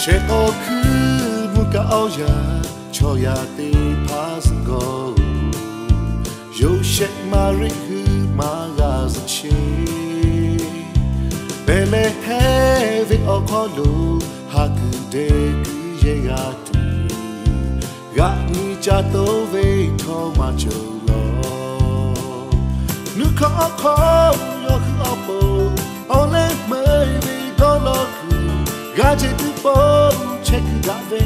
Shehˆ k'awꞈ hkuiˉ mvuhˇ kaˆ awˬ yanˇ, chaw yaˇ teˇ hpaˍ zuhꞈ g'awˇ-oˬ, Yoˇsehꞈ Maˍriˆ hui maˇ g'a zuhꞈ sheˍ. Behˍlehˍhehnˍ ve awˬ hk'aw lo, ha kuiˬ dehꞈ kuiˬ yehˬ g'a tuˬ, g'aꞈ nyi ca toˇ ve htawˇ maˇ cawˬ lawˬ. Nuˇ hkawˇ awˬ hk'aw yawˇ hui awˬ pon, awˬ leh meuˇ ve dawˇ law kuiˬ, g'a ceh tuˬ pon chehˇ kuiˬ daꞈ ve,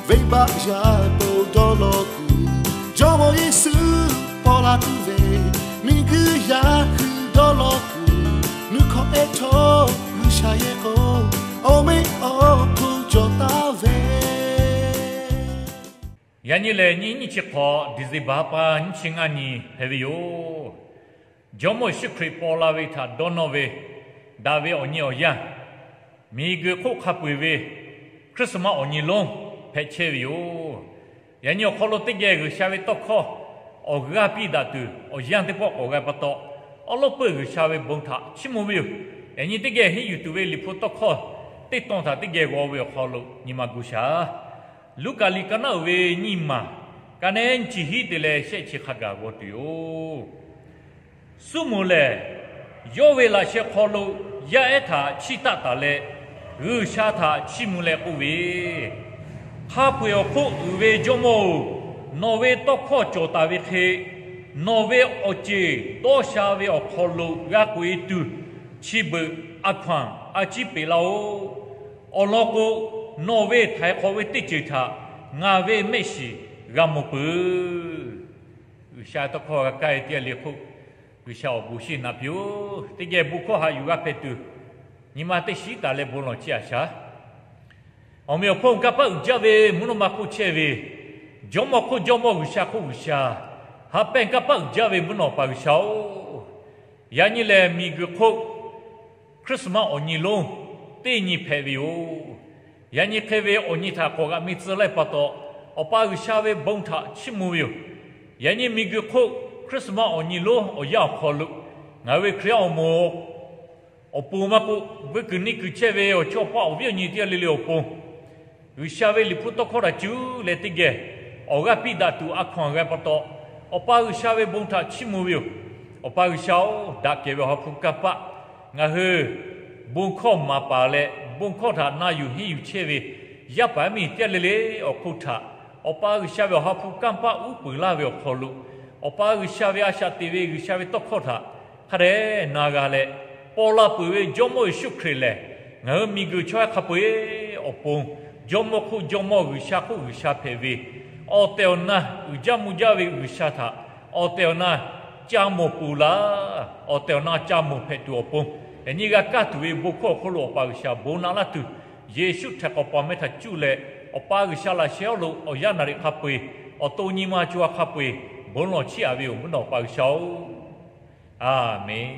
venˇbaˆ yaˇ to dawˇ law kuiˬ, Jawˇmawˇ Yeˍsuˆ paw la tuˬ ve, miˬguiˬ yaˇ hui dawˇ law kuiˬ, nuˇ hkawˇ ehˉ htawˇ G'uiˬsha yehˬ k'o, awˬ meꞈ awˬ hponˇ cawˬ taˍ ve. Yaꞈ nyi lehˬ, nyiˇ nyiˇ chi hk'awꞈ, December ha pa nyiˇ chi ngaˇ nyi hpehꞈ ve yoˬ. Jawˇmawˇ Yeˍsuˆ Hkriꞈ paw la ve htaꞈ dawˇ nawˇ ve, daꞈ ve awˬ nyi awˬ yanˇ, miˬguiˬ hk'oˆ hk'a peu-eˬ ve Christmas awˬ nyi lonˉ hpehꞈ chehˇ ve yoˬ. Yaꞈ nyi awˬ hk'aw lo teˇ geh G'uiˬsha ve tawˇ hkawˇ awˬ g'aˇ piˇ daꞈ tuˬ awˬ yanˇ teˇ pawˆ k'awꞈ g'a pa taw, awˉ lawˉ peuˇ G'uiˬsha ve bon htaꞈ chiˇ mvuh ve yoˬ. Yaꞈ nyi teˇ geh henˇ yuˬ tuˬ ve Liꞈ hpu tawˇ hkawˇ teˇ tawn htaꞈ teˇ geh g'aw ve awˬ hk'aw lo nyi ma gu shaˍ. Luˉkaꞈ liꞈ ka naˉ uiˍ ve nyiˇ maˬ, ka nehˉ nyiˇ chi hiˉ te leh shehˆ chi hk'a gaˬ g'aw tuˬ yoˬ. Suˉ moˍ lehˬ, yawˇ ve laꞈ sheh hk'aw lo yaˇ ehˉ htaꞈ chiˇ taˆ taˍ leh, G'uiˬsha htaꞈ chiˇ mvuh leh k'oˆ ve, Hk'a peu-eˬ awˬ hk'oˆ uiˍ ve Jawˇmawˇ-oˬ, nawˬ ve tawˇ hkawˇ cawˬ taˍ ve hk'e, nawˬ ve awˬ ceˬ dawˇ sha ve awˬ hk'aw lo g'a k'oꞈ-e tuˬ, chi beuꞈ a hkaw-anˬ a ciˉ peꞈ laˇ-oˆ. Awˬ lawn k'o, nawˬ ve htaiˍ hk'awꞈ ve teˇ ceuˬ htaꞈ ngaˬ ve mehˆ shiˍ g'a mawˬ peuˬ. G'uiˬsha tawˇ hkawˇ g'a kaˇ-e teˇ g'aˇ le hk'oˆ, G'uiˬsha awˬ bon shiˍ naꞈ piˇ-oˬ. Teˇ geh bon hkawˇ haꞈ yuˬ g'a hpehꞈ tuˬ, nyi ma teˇ shiˉ taˍ leh bon lawˬ chiˇ aꞈ shaˍ. Awˬ meꞈ awˬ hponˇ kanˇ paˆ uiˍ jaˇ ve mvuhˇ naw ma hk'oˆ chehˇ ve, Jawˇmawˇ hk'oˆ Jawˇmawˇ G'uiˬsha hk'oˆ G'uiˬsha, ha pehˇ kanˇ paˆ uiˍ jaˇ ve mvuhˇ naw Awˬ pa G'uiˬsha-oˬ, yaꞈ nyi lehˬ miˬguiˬ hk'oˆ Christmas awˬ nyi lonˉ teˇ nyi hpehꞈ ve yoˬ. Yaꞈ nyi hk'e ve awˬ nyi htaꞈ k'awꞈ g'aꞈ mi tcuh laˇ-e pa taw, Awˬ pa G'uiˬsha ve bon htaꞈ chiˇ mvuh ve yoˬ. Yaꞈ nyi miˬguiˬ hk'oˆ Christmas awˬ nyi lonˉ awˬ yanˇ awˬ hk'aw lo, ngaˬ hui ve Hkriꞈ yaˇ awˬ moˍ awˬ pon maˇ k'oˆ, veuˇ kuiˬ neˇ kuiˬ chehˇ ve awˬ chawˇ paˆ awˬ viˉ awˬ nyi teˇ g'aˇ le le awˬ pon, G'uiˬsha ve Liꞈ hpu tawˇ hkawˇ htaꞈ cuˇ leh teˇ geh awˬ g'aˇ piˇ daꞈ tuˬ a hkaw-anˬ g'a pa taw, Awˬ pa G'uiˬsha ve bon htaꞈ chiˇ mvuh ve yoˬ. Awˬ pa G'uiˬsha-oˬ, daꞈ kehˬ ve Awˬ ha hpu kanˇ paˆ, ngaˬ hui bon hkawˇ maˍ paˍ leh bon hkawˇ htaꞈ na yuˬ henˇ yuˬ chehˇ ve yaˇ paˍ yaˇ miˇ teˇ g'aˇ le le awˬ hk'oˆ htaꞈ, Awˬ pa G'uiˬsha ve Awˬ ha hpu kanˇ paˆ uˉ peunˍ laˇ ve awˬ hk'aw lo, Awˬ pa G'uiˬsha ve a shaꞈ teꞈ ve G'uiˬsha ve tawˇ hkawˇ htaꞈ hk'a dehꞈ na g'a leh, paw la peuˬ ve Jawˇmawˇ Yeˍsuˆ Hkriꞈ lehˬ, ngaˬ hui miˬguiˬ chaw yaˇ hk'a peu-eˬ awˬ pon, Jawˇmawˇ hk'oˆ Jawˇmawˇ, G'uiˬsha hk'oˆ G'uiˬsha hpehꞈ ve, awˬ tehˬ awˬ na uiˍ jaˇ mvuh jaˇ ve G'uiˬsha htaꞈ awˬ tehˬ awˬ na ca mawˬ peuˬ laˇ. Awˬ tehˬ awˬ na ca mawˬ hpehꞈ tuˬ awˬ pon, yaꞈ nyi g'a kaˇ tuˬ ve bon hkawˇ awˬ hk'oˆ lo Awˬ pa G'uiˬsha bon naꞈ laˇ tuˬ, Yeˍsuˆ htaiˍ hk'awꞈ paˍ meh htaꞈ cuˇ leh, Awˬ pa G'uiˬsha laꞈ sheh awˬ lo awˬ yaˇ naˍ riˍ hk'a peu-eˬ, awˬ to nyi ma co ha hk'a peu-eˬ, bon lawˬ chiˇ aꞈ ve yoˬ, mvuhˇ naw Awˬ pa G'uiˬsha-oˬ. Aˬmenˍ.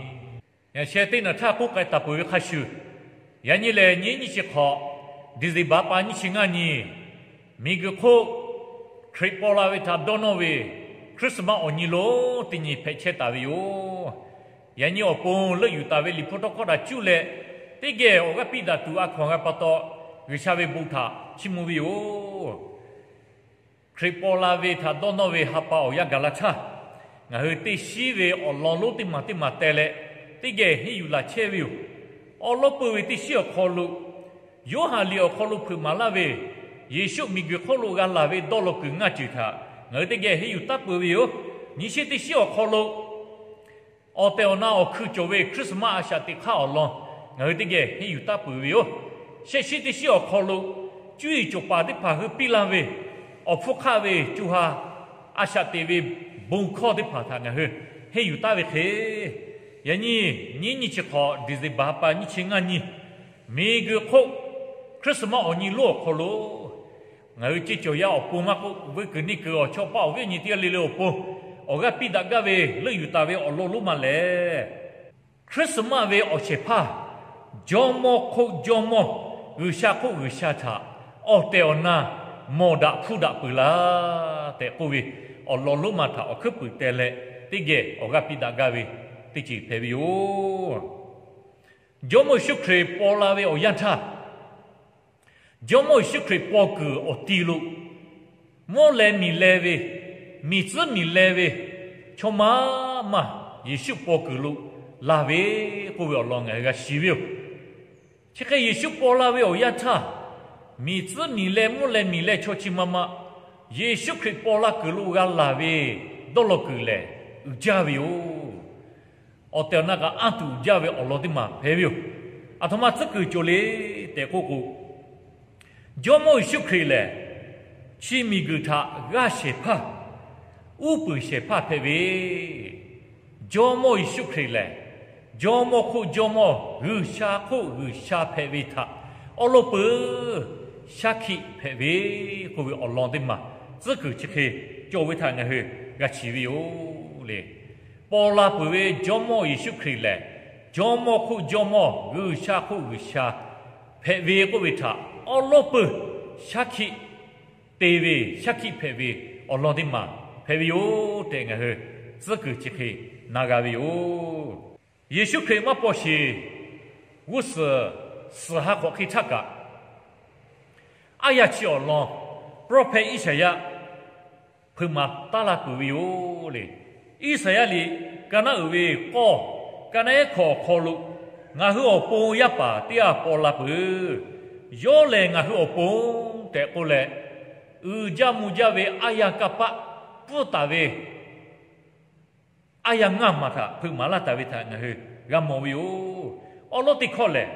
Yaꞈ sheh teˇ naˬ htaˇ k'oˆ k'ai taˍ peuˬ ve hk'a shuˍ, yaꞈ nyi lehˬ nyiˇ nyiˇ chi hk'awꞈ, December ha pa nyiˇ chi ngaˇ nyi, miˬguiˬ hk'oˆ Hkriꞈ paw la ve htaꞈ dawˇ nawˇ ve Christmas awˬ nyi lonˉ teˇ nyi hpehꞈ chehˇ taˍ ve yoˬ. Yaꞈ nyi awˬ pon leuˆ yuˬ taˍ ve Liꞈ hpu tawˇ hkawˇ htaꞈ cuˇ leh, teˇ geh awˬ g'aˇ piˇ daꞈ tuˬ a hkaw-anˬ g'a pa taw, G'uiˬsha ve bon htaꞈ chiˇ mvuh ve yoˬ. Hkriꞈ paw la ve htaꞈ dawˇ nawˇ ve ha pa awˬ yanˇ gaˬ la htaˇ, ngaˬ hui teˇ shiˉ ve awˬ lawn lonˉ teˇ maˬ teˇ maˬ teh leh, teˇ geh henˇ yuˬ laˬ chehˇ ve yoˬ. Awˉ lawˉ peuˇ ve teˇ shiˉ awˬ hk'aw lo, Yoˇhanˬ liꞈ awˬ hk'aw lo hpeuꞈ maˍ laˇ ve, Yeˍsuˆ miˬguiˬ hk'oˆ lo g'a laˬ ve dawˇ law kuiˬ ngaˇ ceuˬ htaꞈ ngaˬ hui teˇ geh henˇ yuˬ taˉ peuˬ ve yoˬ. Nyi shiˉ teˇ shiˉ awˬ hk'aw lo, awˬ tehˬ awˬ na awˬ hkui cawˬ ve Christmas a shaꞈ teꞈ hk'aˇ awˬ lawn ngaˬ hui teˇ geh henˇ yuˬ taˉ peuˬ ve yoˬ. Shehˆ shiˉ teˇ shiˉ awˬ hk'aw lo, cuˇ yiˍ cawˬ paˍ teˇ hpaˍ hui piˇ laˇ ve awˬ hpfuhˇ hk'aˆ ve co ha a shaꞈ teꞈ ve bon hkawˇ teˇ hpaˍ htaꞈ ngaˬ hui henˇ yuˬ taˉ ve hk'e, yaꞈ nyi nyiˇ nyiˇ chi hk'awꞈ, December ha pa nyiˇ chi ngaˇ nyi, miˬguiˬ hk'oˆ Christmas awˬ nyi lonˉ awˬ hk'aw lo, ngaˬ hui ceˇ cawˬ yaˇ awˬ pon maˇ k'oˆ, veuˇ kuiˬ neˇ kuiˬ awˬ chawˇ paˆ awˬ viˉ awˬ nyi teˇ g'aˇ le le awˬ pon, awˬ g'aˇ piˇ daꞈ gaˇ ve leuˆ yuˬ taˍ ve awˬ lawn lonˉ ma lehˬ, Christmas ve awˬ shehˍ hpaˇ, Jawˇmawˇ hk'oˆ Jawˇmawˇ, G'uiˬsha hk'oˆ G'uiˬsha htaꞈ awˬ tehˬ awˬ na mawˬ daꞈ hpuˇ daꞈ peuˬ laˇ tehꞈ k'oˆ ve awˬ lawn lonˉ ma htaꞈ awˬ hkuiˉ puiˍ teh leh, teˇ geh awˬ g'aˇ piˇ daꞈ gaˇ ve teˇ ceuˬ hpehꞈ ve yoˬ. Jawˇmawˇ Yeˍsuˆ Hkriꞈ paw la ve awˬ yanˇ htaˇ, Jawˇmawˇ Yeˍsuˆ Hkriꞈ paw kuiˬ awˬ ti lo, mvuhˇ leh miˬ leh ve, miˬ tcuhˉ miˬ leh ve, chaw ma maˇ Yeˍsuˆ paw kuiˬ lo laˬ ve k'oˆ ve awˬ lawn ngaˬ hui g'a shiˍ ve yoˬ. Chi hk'e Yeˍsuˆ paw la ve awˬ yanˇ htaˇ, miˬ tcuhˉ miˬ leh mvuhˇ leh miˬ leh chaw chi ma ma Yeˍsuˆ Hkriꞈ paw la kuiˬ lo g'a laˬ ve dawˇ law kuiˬ lehˬ, uiˍ jaˇ ve yoˬ. Awˬ tehˬ awˬ na kaꞈ anˇ tuˬ uiˍ jaˇ ve awˬ lawn teˇ maˬ hpehꞈ ve yoˬ. Aˬ htoꞈ ma tcuhˉ kuiˬ cawˬ le tehꞈ k'oˆ k'o, Jawˇmawˇ Yeˍsuˆ Hkriꞈ lehˬ, chi miˬguiˬ htaꞈ g'aˇ shehˍ hpaˇ, uˉ peunˍ shehˍ hpaˇ hpehꞈ ve, Jawˇmawˇ Yeˍsuˆ Hkriꞈ lehˬ, Jawˇmawˇ hk'oˆ Jawˇmawˇ, G'uiˬsha hk'oˆ G'uiˬsha hpehꞈ ve htaꞈ awˉ lawˉ peuˬ shaˉ hkiˆ hpehꞈ ve k'oˆ ve awˬ lawn teˇ maˬ tcuhˉ kuiˬ chi hk'e cawˬ ve htaꞈ ngaˬ hui g'a shiˍ ve yoˬ le. Paw la peuˬ ve Jawˇmawˇ Yeˍsuˆ Hkriꞈ lehˬ, Jawˇmawˇ hk'oˆ Jawˇmawˇ, G'uiˬsha hk'oˆ G'uiˬsha hpehꞈ ve k'oˆ ve htaꞈ awˉ lawˉ peuˬ shaˉ hkiˆ te ve, shaˉ hkiˆ hpehꞈ ve awˬ lawn teˇ maˬ hpehꞈ ve yoˬ tehꞈ ngaˬ hui tcuhˉ kuiˬ chi hk'e na g'a ve yoˬ. Yeˍsuˆ Hkriꞈ maˇ paw sheˍ g'uˇ suhˍ, suhˍ ha hk'awꞈ hk'e htaˇ kaꞈ, aˉ yaˇ chi awˬ lawn prophet Iˉsaˍyaˆ hpeuꞈ maˍ taˉ la peuˬ ve yoˬ le. Iˉsaˍyaˆ liꞈ ka naˉ uiˍ ve k'awˇ, ka naˉ ehˉ hkawꞈ awˬ hk'aw lo, ngaˬ hui awˬ pon yaˇ paˍ teˇ g'aˇ paw la peuˬ. Yawˇ lehˬ ngaˬ hui awˬ pon tehꞈ k'oˆ leh, uiˍ jaˇ mvuh jaˇ ve aˉ yaˇ kanˇ paˆ pfuhˇ taˍ ve aˉ yaˇ ngaˇ maˬ htaꞈ hpeuꞈ maˍ laˇ taˍ ve htaꞈ ngaˬ hui g'a mawˬ ve yoˬ. Awˉ lawˉ teˇ hkawˇ lehˬ,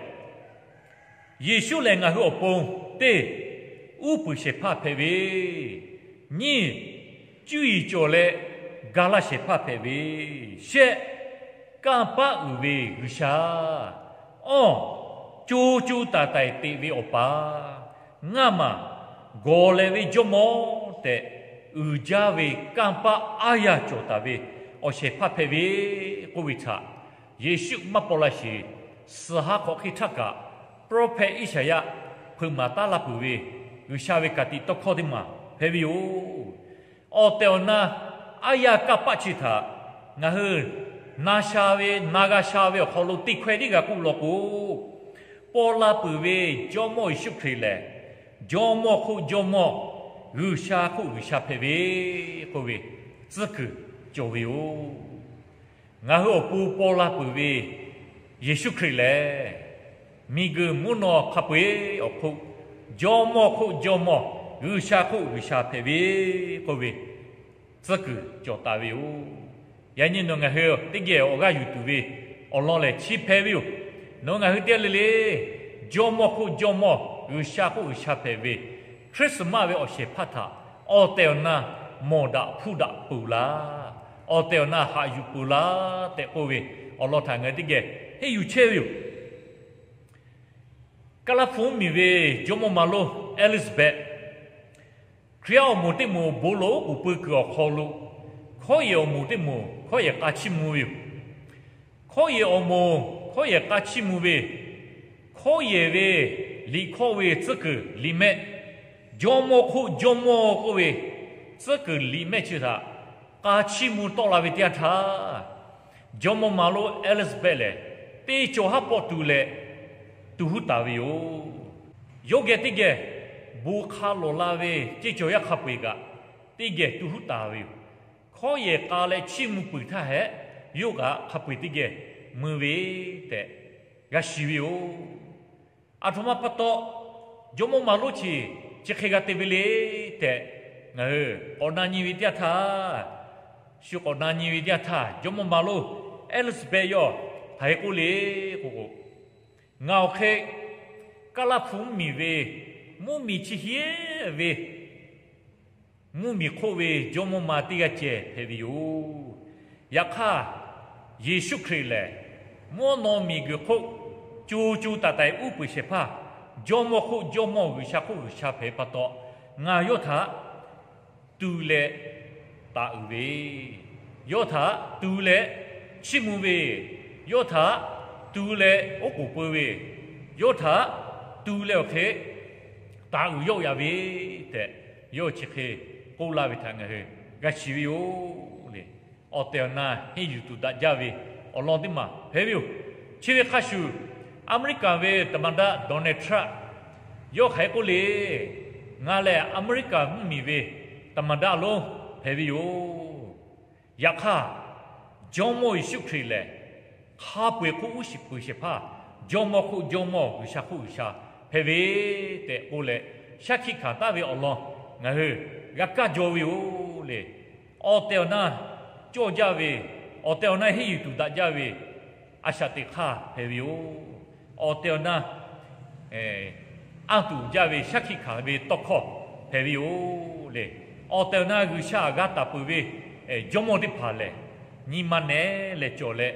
Yeˍsuˆ lehˬ ngaˬ hui awˬ pon teˇ uˉ peunˍ shehˍ hpaˇ hpehꞈ ve, nyiˇ cuˇ yiˍ cawˬ leh ga laˇ shehˍ hpaˇ hpehꞈ ve, shehˆ kanˇ paˆ uiˍ ve G'uiˬsha, awˇ co co taiˍ taiˍ teꞈ ve Awˬ pa, ngaˇ maˬ gawˬ lehˬ ve Jawˇmawˇ tehꞈ uiˍ jaˇ ve kanˇ paˆ aˉ yaˇ cawˬ taˍ ve awˬ shehˍ hpaˇ hpehꞈ ve k'oˆ ve htaꞈ Yeˍsuˆ maˇ paw la sheˍ, suhˍ ha hk'awꞈ hk'e htaˇ kaꞈ prophet Iˉsaˍyaˆ hpeuꞈ maˍ taˉ la peuˬ ve G'uiˬsha ve ka tiꞈ tawˇ hkawˇ teˇ maˬ hpehꞈ ve yoˬ. Awˬ tehˬ awˬ na aˉ yaˇ kanˇ paˆ chi htaꞈ ngaˬ hui na sha ve, na g'a sha ve awˬ hk'aw lo teˇ hkawehˇ tiˉ g'a k'oˆ law k'o, paw la peuˬ ve Jawˇmawˇ Yeˍsuˆ Hkriꞈ lehˬ, Jawˇmawˇ hk'oˆ Jawˇmawˇ, G'uiˬsha hk'oˆ G'uiˬsha hpehꞈ ve k'oˆ ve tcuhˉ kuiˬ cawˬ ve yoˬ. Ngaˬ hui awˬ pon paw la peuˬ ve Yeˍsuˆ Hkriꞈ lehˬ, miˬguiˬ mvuhˇ naw hk'a peu-eˬ awˬ hk'oˆ Jawˇmawˇ hk'oˆ Jawˇmawˇ, G'uiˬsha hk'oˆ G'uiˬsha hpehꞈ ve k'oˆ ve tcuhˉ kuiˬ cawˬ taˍ ve yoˬ. Yaꞈ nyi nawˬ ngaˬ hui teˇ geh awˬ g'aˇ yuˬ tuˬ ve awˬ lawn lehˬ chi hpehꞈ ve yoˬ. Nawˬ ngaˬ hui teˇ g'aˇ le le Jawˇmawˇ hk'oˆ Jawˇmawˇ, G'uiˬsha hk'oˆ G'uiˬsha hpehꞈ ve Christmas ve awˬ shehˍ hpaˇ htaꞈ awˬ tehˬ awˬ na mawˬ daꞈ hpuˇ daꞈ peuˬ laˇ, awˬ tehˬ awˬ na haꞈ yuˬ peuˬ laˇ tehꞈ k'oˆ ve awˬ lawn htaꞈ ngaˬ hui teˇ geh henˇ yuˬ chehˇ ve yoˬ. Kaˇlaˇ hpu mvuhˇmiˬ ve jawˇmawˇ ma lonˉ Elizabeth, Hkriꞈ yaˇ awˬ moˍ teˇ moˍ bon lawˬ oˉ k'oˍ pui kuiˬ awˬ hk'aw lo, hkawˇ yehˬ awˬ moˍ teˇ moˍ hkawˇ yehˬ k'a chiˇ mvuh ve yoˬ. Hkawˇ yehˬ awˬ moˍ hkawˇ yehˬ k'a chiˇ mvuh ve, hkawˇ yehˬ ve liꞈ hkawˇ ve tcuhˉ kuiˬ liꞈ mehˆ, Jawˇmawˇ hk'oˆ Jawˇmawˇ k'oˆ ve tcuhˉ kuiˬ liꞈ mehˆ chi htaꞈ k'a chiˇ mvuh tawˆ la ve teˇ yanˇ htaˇ, jawˇmawˇ ma lonˉ Elizabeth lehˬ, teˇ cawˬ haˉ pawˆ tu leh tu huˉ taˍ ve yoˬ. Yawˇ geh teˇ geh bon hk'a lawˬ la ve ceˇ cawˬ yaˇ hk'a peu-eˬ kaꞈ teˇ geh tu huˉ taˍ ve yoˬ. Hkawˇ yehˬ k'a leh chiˇ mvuh peuˬ htaˇ hehꞈ, yawˇ kaꞈ hk'a peu-eˬ teˇ geh mui ve tehꞈ g'a shiˍ ve yoˬ. Aˬ htoꞈ ma pa taw jawˇmawˇ ma lonˉ chi chi hk'e g'a te ve le tehꞈ ngaˬ hui k'awꞈ na nyi ve teˇ yanˇ htaˇ, shu k'awꞈ na nyi ve teˇ yanˇ htaˇ, jawˇmawˇ ma lonˉ Elizabeth yawˇ hk'aˬ hk'e k'oˆ le k'o, ngaˬ awˬ hk'e Kaˇlaˇ hpu mvuhˇmiˬ ve mvuhˇmiˬ chi hiˉ ve mvuhˇmiˬ hk'oˆ ve jawˇmawˇ ma teˇ g'aˇ ceh hpehꞈ ve yoˬ. Yaꞈ hk'aˇ, Yeˍsuˆ Hkriꞈ lehˬ, mvuhˇ naw miˬguiˬ hk'oˆ co co taiˍ taiˍ uˉ peunˍ shehˍ hpaˇ, jawˇmawˇ hk'oˆ jawˇmawˇ, G'uiˬsha hk'oˆ G'uiˬsha hpehꞈ ve pa taw, ngaˬ yawˇ htaꞈ tu leh taˍ uiˍ ve, yawˇ htaꞈ tu leh chiˇ mvuh ve, yawˇ htaꞈ tu leh oˉ k'oˍ peu ve, yawˇ htaꞈ tu leh awˬ hk'e taˍ uiˍ yawˆ yaꞈ ve tehꞈ, yawˇ chi hk'e k'oˆ laˇ ve htaꞈ ngaˬ hui g'a shiˍ ve yoˬ le. Awˬ tehˬ awˬ na henˇ yuˬ tuˬ daꞈ jaˇ ve awˬ lawn teˇ maˬ hpehꞈ ve yoˬ. Chi ve hk'a shuˍ, Aˍmeˍriˆkaˍ ve သမ္မတ Donald Trump Yawˇ hk'aˬ hk'e k'oˆ le, Ngaˬ lehˬ America mvuhˇmiˬ ve သမ္မတ lonˉ hpehꞈ ve yoˬ. Yaꞈ hk'aˇ, Jawˇmawˇ Yeˍsuˆ Hkriꞈ lehˬ, hk'a peu-eˬ hk'oˆ uˉ shiˍ peuˬ shehˍ hpaˇ, Jawˇmawˇ hk'oˆ Jawˇmawˇ, G'uiˬsha hk'oˆ G'uiˬsha hpehꞈ ve tehꞈ k'oˆ leh, shaˉ hkiˆ hkanˍ taˍ ve awˬ lawn ngaˬ hui g'a kaˇ jaw ve yoˬ le. Awˬ tehˬ awˬ na cawˇ jaˇ ve, awˬ tehˬ awˬ na henˇ yuˬ tuˬ daꞈ jaˇ ve a shaꞈ teꞈ hk'aˇ hpehꞈ ve yoˬ. Awˬ tehˬ awˬ na anˇ tuˬ jaˇ ve shaˉ hkiˆ hkanˍ ve tawˇ hkawˇ hpehꞈ ve yoˬ le. Awˬ tehˬ awˬ na G'uiˬsha g'a taˍ peuˬ ve Jawˇmawˇ teˇ hpaˍ lehˬ, nyi ma nehˬ leh cawˬ leh,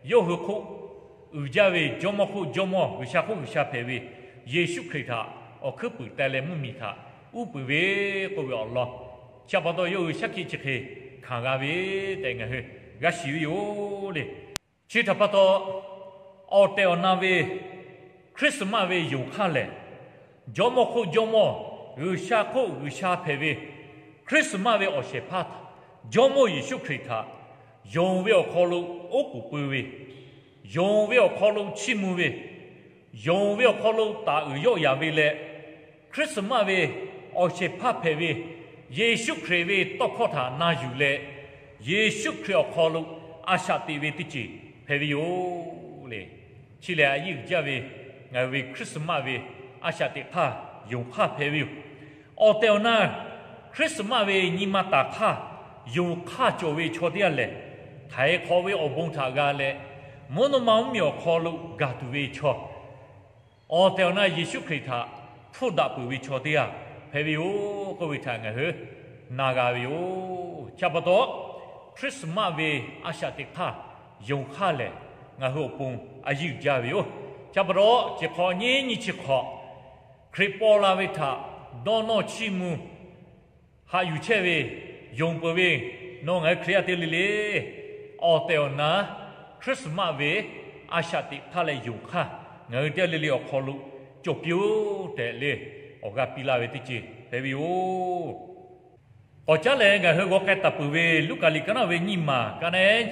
yawˇ hui hk'oˆ uiˍ jaˇ ve Jawˇmawˇ hk'oˆ Jawˇmawˇ, G'uiˬsha hk'oˆ G'uiˬsha hpehꞈ ve Yeˍsuˆ Hkriꞈ htaꞈ awˬ hkuiˉ puiˍ teh leh mvuhˇmiˬ htaꞈ uˉ peunˍ ve k'oˆ ve awˬ lawn, chi pa taw yawˇ hui shaˉ hkiˆ chi hk'e hkanˍ g'a ve tehꞈ ngaˬ hui g'a shiˍ ve yoˬ le. Chi htaꞈ pa taw, awˬ tehˬ awˬ na ve Christmas ve yonˍ hk'aˇ lehˬ, Jawˇmawˇ hk'oˆ Jawˇmawˇ, G'uiˬsha hk'oˆ G'uiˬsha hpehꞈ ve Christmas ve awˬ shehˍ hpaˇ htaꞈ Jawˇmawˇ Yeˍsuˆ Hkriꞈ htaꞈ yonˍ ve awˬ hk'aw lo oˉ k'oˍ pui ve, yonˍ ve awˬ hk'aw lo chiˇ mvuh ve, yonˍ ve awˬ hk'aw lo taˍ uiˍ yawˆ yaˍ ve leh, Christmas ve awˬ shehˍ hpaˇ hpehꞈ ve Yeˍsuˆ Hkriꞈ ve tawˇ hkawˇ htaꞈ na yuˬ leh, Yeˍsuˆ Hkriꞈ awˬ hk'aw lo a shaꞈ teꞈ ve teˇ ceuˬ hpehꞈ ve yoˬ le. Chi lehˬ a yiˇ uiˍ jaˇ ve ngaˬ hui ve Christmas ve a shaꞈ teꞈ hk'aˇ yonˍ hk'aˇ hpehꞈ ve yoˬ. Awˬ tehˬ awˬ na Christmas ve nyi ma taˍ hk'aˇ yonˍ hk'aˇ cawˬ ve chaw teˇ g'aˇ lehˬ, htaiˍ hk'awꞈ ve awˬ bon htaꞈ g'a leh, mvuhˇ naw ma mvuhˇmiˬ awˬ hk'aw lo gaˬ tuˬ ve chaw, awˬ tehˬ awˬ na Yeˍsuˆ Hkriꞈ htaꞈ hpfuhˇ daꞈ peuˬ ve chaw teˇ g'aˇ hpehꞈ ve yoˬ k'oˆ ve htaꞈ ngaˬ hui na g'a ve yoˬ. Chi pa taw, Christmas ve a shaꞈ teꞈ hk'aˇ yonˍ hk'aˇ lehˬ, ngaˬ hui awˬ pon a yiˇ uiˍ jaˇ ve yoˬ. Chi pa taw, chi hk'awꞈ nyiˇ nyi chi hk'awꞈ, Hkriꞈ paw la ve htaꞈ dawˇ nawˇ chiˇ mvuh haꞈ yuˬ chehˇ ve, yonˍ peuˬ ve, nawˬ ngaˬ hui Hkriꞈ yaˇ teˇ g'aˇ le le, awˬ tehˬ awˬ na Christmas ve a shaꞈ teꞈ hk'aˇ leh yonˍ hk'aˇ ngaˬ hui teˇ g'aˇ le le awˬ hk'aw lo cawˬ piˇ-oˆ tehꞈ le, awˬ g'aˇ piˇ laˇ ve teˇ ceuˬ hpehꞈ ve yoˬ. K'awꞈ caˉ leh ngaˬ hui g'aw k'ai taˍ peuˬ ve Luˉkaꞈ liꞈ ka naˆ ve nyiˇ maˬ ka naˆ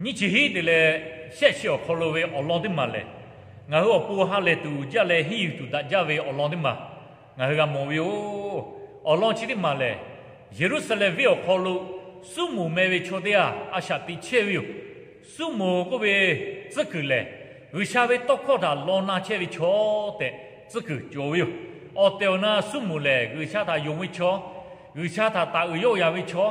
nyiˇ chi hiˉ te leh shehˆ chi awˬ hk'aw lo ve awˬ lawn teˇ maˬ lehˬ, ngaˬ hui awˬ pon ha lehˬ tuˬ jaˇ leh henˇ yuˬ tuˬ daꞈ jaˇ ve awˬ lawn teˇ maˬ ngaˬ hui g'a mawˬ ve yoˬ. Awˬ lawn chi teˇ maˬ lehˬ, Yeˍruˆsaˍlehnˍ venˇ awˬ hk'aw lo Suˉmonˍ meh ve chaw teˇ g'aˇ a shaꞈ teꞈ chehˇ ve yoˬ. Suˉmonˍ k'oˆ ve tcuhˉ kuiˬ lehˬ, G'uiˬsha ve tawˇ hkawˇ htaꞈ law na chehˇ ve chaw tehꞈ tcuhˉ kuiˬ cawˬ ve yoˬ. Awˬ tehˬ awˬ na Suˉmonˍ lehˬ, G'uiˬsha htaꞈ yonˍ ve chaw, G'uiˬsha htaꞈ taˍ uiˍ yawˆ yaˍ ve chaw,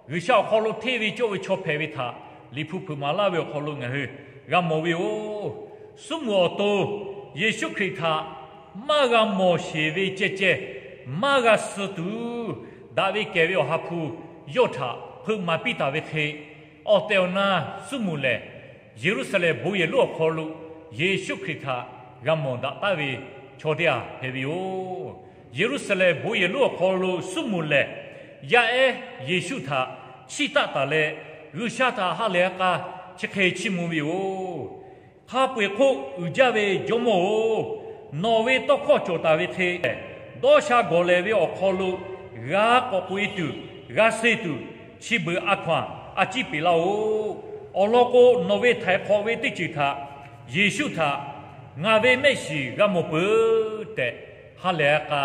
G'uiˬsha awˬ hk'aw lo hteˇ ve cawˇ ve chaw hpehꞈ ve htaꞈ Liꞈ hpu hpeuꞈ maˍ laˇ ve awˬ hk'aw lo ngaˬ hui g'a mawˬ ve yoˬ. Suˉmonˍ awˬ to Yeˍsuˆ Hkriꞈ htaꞈ maˇ g'a mawˬ sheˍ ve ceh ceh, maˇ g'a suh tuˬ, daꞈ ve kehˬ ve Awˬ ha hpu yawˇ htaꞈ hpeuꞈ maˍ piˇ taˍ ve hk'e, awˬ tehˬ awˬ na Suˉmonˍ lehˬ, Yeˍruˆsaˍlehnˍ bon yehˬ lonˉ awˬ hk'aw lo Yeˍsuˆ Hkriꞈ htaꞈ g'a mawˬ daꞈ taˉ ve chaw teˇ g'aˇ hpehꞈ ve yoˬ. Yeˍruˆsaˍlehnˍ bon yehˬ lonˉ awˬ hk'aw lo Suˉmonˍ lehˬ, yaˇ ehˉ Yeˍsuˆ htaꞈ chiˇ taˆ taˍ leh, G'uiˬsha htaꞈ ha lehˬ ha k'a chi hk'e chiˇ mvuh ve yoˬ. Hk'a peu-eˬ hk'oˆ uiˍ jaˇ ve Jawˇmawˇ-oˬ, nawˬ ve tawˇ hkawˇ cawˬ taˍ ve hk'e, dawˇ sha gawˬ lehˬ ve awˬ hk'aw lo g'a k'awꞈ k'oꞈ-e tuˬ, g'a suh tuˬ, chi beuꞈ a hkaw-anˬ a ciˉ peꞈ laˇ-oˬ. Awˬ lawn k'o, nawˬ ve htaiˍ hk'awꞈ ve teˇ ceuˬ htaꞈ Yeˍsuˆ htaꞈ ngaˬ ve mehˆ shiˍ g'a mawˬ peuˬ tehꞈ, ha lehˬ ha k'a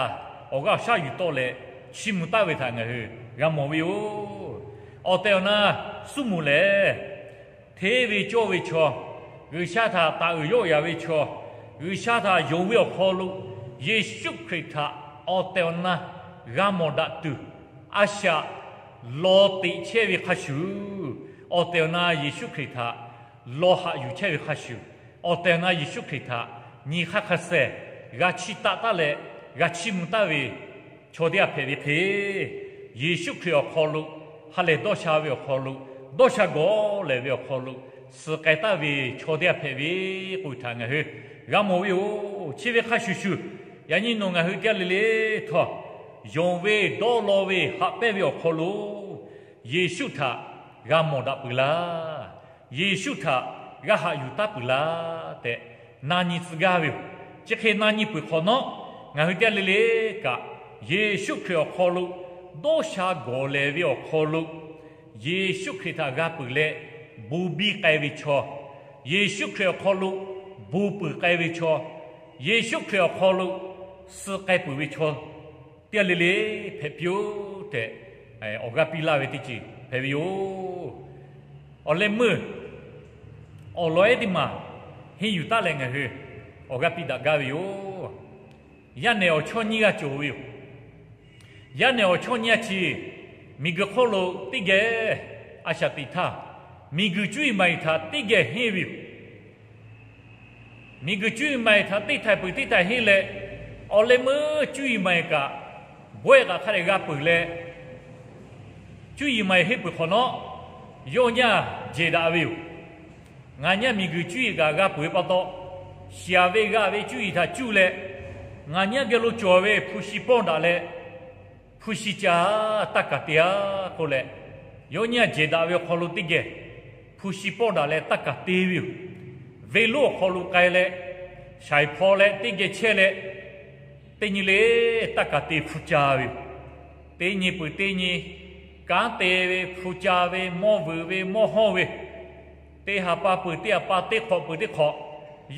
awˬ g'aˇ awˬ shaˉ yuˬ tawˆ leh chiˇ mvuh taˉ ve htaꞈ ngaˬ hui g'a mawˬ ve yoˬ. Awˬ tehˬ awˬ na Suˉmonˍ lehˬ, hteˇ ve cawˇ ve chaw, G'uiˬsha htaꞈ taˍ uiˍ yawˆ yaˍ ve chaw, G'uiˬsha htaꞈ yonˍ ve awˬ hk'aw lo Yeˍsuˆ Hkriꞈ htaꞈ awˬ tehˬ awˬ na g'a mawˬ daꞈ tuˬ, a shaꞈ law teꞈ chehˇ ve hk'a shuˍ, awˬ tehˬ awˬ na Yeˍsuˆ Hkriꞈ htaꞈ law haꞈ yuˬ chehˇ ve hk'a shuˍ, awˬ tehˬ awˬ na Yeˍsuˆ Hkriꞈ htaꞈ nyi hk'aˇ hk'a shehˍ g'a chiˇ taˆ taˉ leh g'a chiˇ mvuh taˉ ve chaw teˇ g'aˇ hpehꞈ ve hk'e, Yeˍsuˆ Hkriꞈ awˬ hk'aw lo, ha lehˬ dawˇ sha ve awˬ hk'aw lo, dawˇ sha gawˬ lehˬ ve awˬ hk'aw lo suhˍ k'ai taˍ ve chaw teˇ g'aˇ hpehꞈ ve k'oˆ ve htaꞈ ngaˬ hui g'a mawˬ ve yoˬ. Chi ve hk'a shuˍ shuˍ, yaꞈ nyi nawˬ ngaˬ hui teˇ g'aˇ le le htawˇ, yonˍ ve dawˇ law ve haꞈ pehnˇ ve awˬ hk'aw lo Yeˍsuˆ htaꞈ g'a mawˬ daꞈ peuˬ laˇ, Yeˍsuˆ htaꞈ g'a haꞈ yuˬ taˉ peuˬ laˇ tehꞈ na nyi tcuh gaˇ ve yoˬ. Chi hk'e na nyi peuˬ hk'awꞈ nawˉ, ngaˬ hui teˇ g'aˇ le le kaꞈ Yeˍsuˆ Hkriꞈ awˬ hk'aw lo dawˇ sha gawˬ lehˬ ve awˬ hk'aw lo Yeˍsuˆ Hkriꞈ htaꞈ g'a peuˬ leh bon biˇ k'ai ve chaw, Yeˍsuˆ Hkriꞈ awˬ hk'aw lo bon peuˬ k'ai ve chaw, Yeˍsuˆ Hkriꞈ awˬ hk'aw lo suh k'ai peuˬ ve chaw teˇ g'aˇ le le hpehꞈ piˇ-oˆ tehꞈ, awˬ g'aˇ piˇ laˇ ve teˇ ceuˬ hpehꞈ ve yoˬ. Awˬ leh meuˇ awˬ lawn ehˉ teˇ maˬ henˇ yuˬ taˉ leh ngaˬ hui awˬ g'aˇ piˇ daꞈ gaˇ ve yoˬ. Yaˇ nehˬ awˬ chawˇ nyiˇ g'aˇ cawˬ ve yoˬ. Yaˇ nehˬ awˬ chawˇ nyiˇ g'aˇ chi miˬguiˬ hk'oˆ lo teˇ geh a shaꞈ teꞈ htaˇ, miˬguiˬ cuˇ yiˍ maˍ yiˍ htaꞈ teˇ geh henˇ ve yoˬ. Miˬguiˬ cuˇ yiˍ maˍ yiˍ htaꞈ teˇ htaiˍ peuˬ teˇ htaiˍ henˇ leh, awˬ leh meuˇ cuˇ yiˍ maˍ yiˍ kaꞈ, bawehˇ kaꞈ hk'a dehꞈ g'a peuˬ leh, cuˇ yiˍ maˍ yiˍ henˇ peuˬ hk'awꞈ nawˉ, yawˇ nyaˇ jehˬ daꞈ ve yoˬ. Ngaˬ nyaˇ miˬguiˬ cuˇ yiˍ kaꞈ g'a peuˬ ve pa taw, shiˍ ve g'a ve cuˇ yiˍ htaꞈ cuˇ leh, ngaˬ nyaˇ geh lo cawˬ ve hpu shi pawˇ daꞈ leh, hpu shi ca taˇ kaˍ te-a k'oˆ leh, yawˇ nyaˇ jehˬ daꞈ ve awˬ hk'aw lo teˇ geh hpu shi pawˇ daꞈ leh taˇ kaˍ te ve yoˬ. Venˇ lonˉ awˬ hk'aw lo k'ai leh, shaiˍ hpaw leh teˇ geh chehˇ leh, teˇ nyi le taˇ kaˍ te hpu ca ve yoˬ. Teˇ nyi peuˬ teˇ nyi, kanˉ te ve, hpu ca ve, mawˇ vuiˬ ve, mawˇ hawˇ ve, teˇ ha pa peuˬ teˇ ha pa, teˇ hk'awꞈ peuˬ teˇ hk'awꞈ,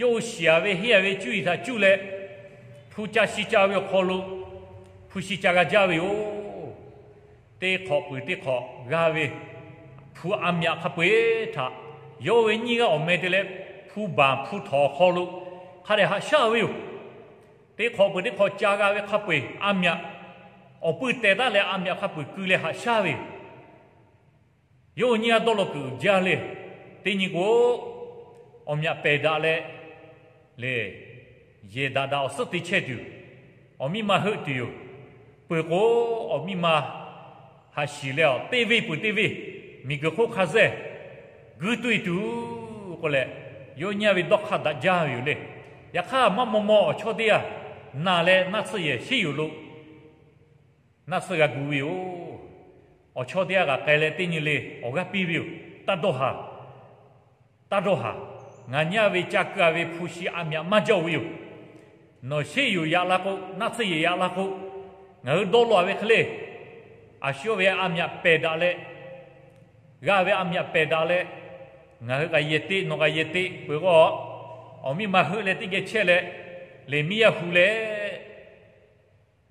yawˇ shiˍ ve henˇ ve cuˇ yiˍ htaꞈ cuˇ leh, hpu ca shi ca ve awˬ hk'aw lo hpu shi ca g'a jaˇ ve yoˬ. Teˇ hk'awꞈ peuˬ teˇ hk'awꞈ g'a ve hpu a myaꞈ hk'a peu-eˬ htaꞈ yawˇ ve nyiˇ g'aˇ awˬ meh te leh, hpu baˬ hpu htawnˍ awˬ hk'aw lo hk'a dehꞈ haꞈ shaˉ ve yoˬ. Teˇ hk'awꞈ peuˬ teˇ hk'awꞈ ca g'a ve hk'a peu-eˬ a myaꞈ awˬ pui teh taˉ leh a myaꞈ hk'a peu-eˬ keu leh haꞈ shaˉ ve yoˬ. Yawˇ nyiˇ g'aˇ dawˇ law kuiˬ jaˇ le. Teˇ nyi k'o, awˬ myaꞈ pehˬ daꞈ leh, le, yehˬ daꞈ daꞈ awˬ suhˉ te chehˇ tuˬ, awˬ miˇ ma heuˆ tuˬ yoˬ. Peuˬ k'o, awˬ miˇ ma haꞈ shiˍ leh, teˇ venˇ peuˬ teˇ venˇ miˬguiˬ hk'oˆ hk'a zeˇ guiˇ tuˇ e tuˬ k'oˆ leh, yawˇ nyaˇ ve dawˇ hk'aˇ daꞈ jaˇ ve yoˬ le. Yaꞈ hk'aˇ, maˇ maw maw awˬ chawˇ teˇ g'aˇ naˬ leh naˆ tsuhˇ yehˬ sheˉ yoˬ lo naˆ tsuhˇ g'a gu ve yoˬ. Awˬ chawˇ teˇ g'aˇ kaꞈ k'ai leh teˇ nyi le awˬ g'aˇ piˇ ve yoˬ. Taˇ dawˇ haˍ. Taˇ dawˇ haˍ. Ngaˬ nyaˇ ve ca keu-a ve hpu shi a myaꞈ maˇ jaˇ-oˬ ve yoˬ. Nawˬ sheˉ yoˬ yaꞈ la k'o, naˆ tsuhˇ yehˬ yaꞈ la k'o, ngaˬ hui dawˇ law-a ve hk'e le, a shu ve a myaꞈ pehˬ daꞈ leh, g'a ve a myaꞈ pehˬ daꞈ leh, ngaˬ hui kaꞈ yehˬ teˆ, nawˬ kaꞈ yehˬ teˆ peuˬ k'o, awˬ miˇ ma heuˆ leh teˇ geh chehˇ leh, lehˬ miˇ yaˇ hu leh,